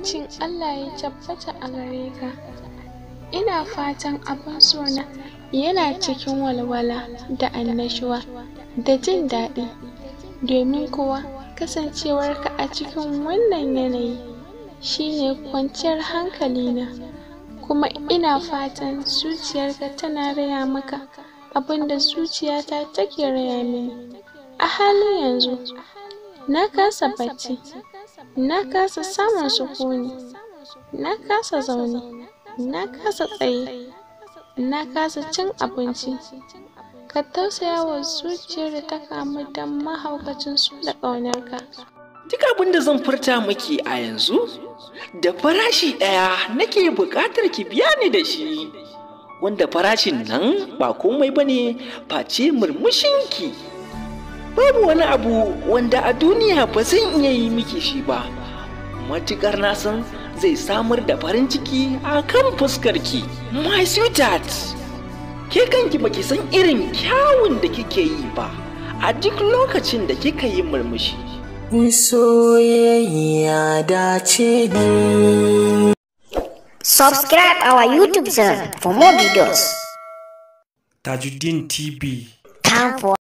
Amincin Allah ya tabbata a gare ka. Ina fatan abin sona yana cikin walwala da annashuwa da jin daɗi, domin kuwa kasancewarka a cikin wannan yanayi shine kwanciyar hankalina, kuma ina fatan zuciyarka tana raya maka abinda zuciyata take raya mini. A halin yanzu, na kasa bacci, na kasa samun sukuni, na kasa zaune, na kasa tsaye, na kasa cin abinci. Ka tausaya wa zuciyar da ta kamu da mahaukacin so da ƙaunarka. Duk abin da zan furta miki a yanzu, da farashi ɗaya nake buƙatar ki biya ni da shi. Wanda farashin nan ba komai ba ne face murmushinki. Babu wani abu wanda a duniya ba zan iya yi miki shi ba. Matuƙar na san zai samar da farin ciki a kan fuskarki. My sweetheart, ke kanki baki san irin kyawun da kike yi ba a duk lokacin da kika yi murmushi. Soyayya dace ne. Subscribe our YouTube channel for more videos. Tajuddin TV. Time for